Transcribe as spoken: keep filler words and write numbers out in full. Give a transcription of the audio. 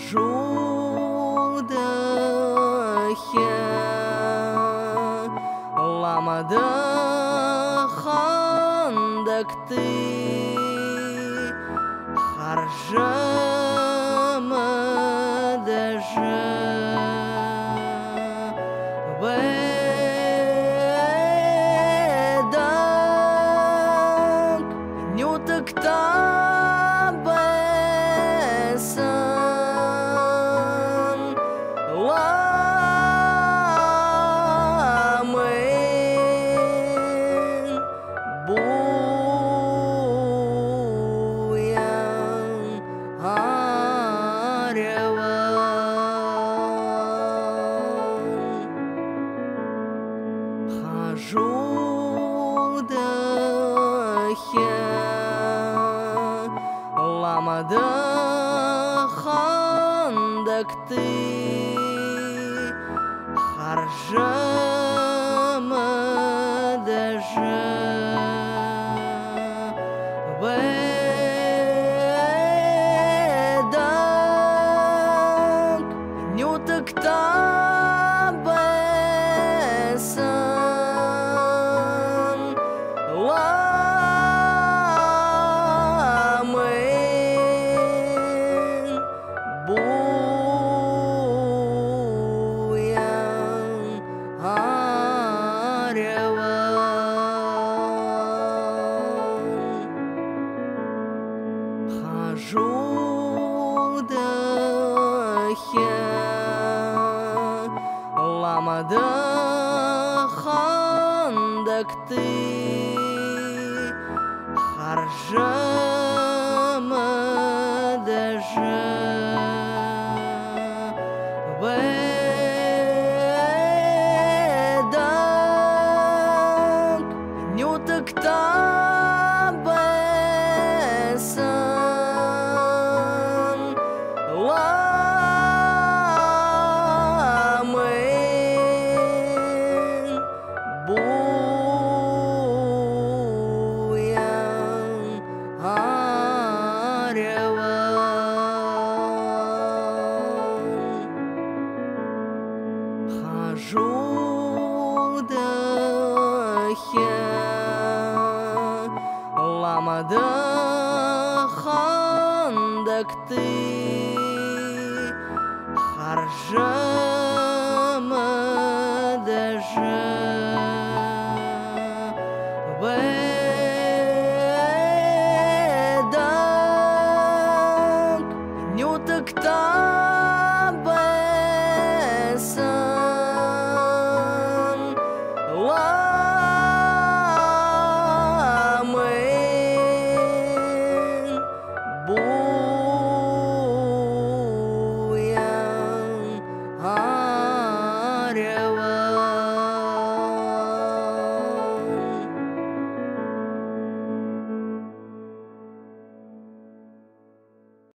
Жуудахи ламада хандагты хаража мэдэжэ байдаг. Нютагтаа байсан ламын буян арьбан. Хажуудахи ламада хандагты хаража мэдэжэ байдаг. Нютагтаа байсан ламын буян арьбан. Хажуудахи ламада хандагты хаража мэдэжэ байдаг. Нютагтаа байсан ламын буян арьбан. Хажуудахи ламада хандагты хаража мэдэжэ байдаг. Нютагтаа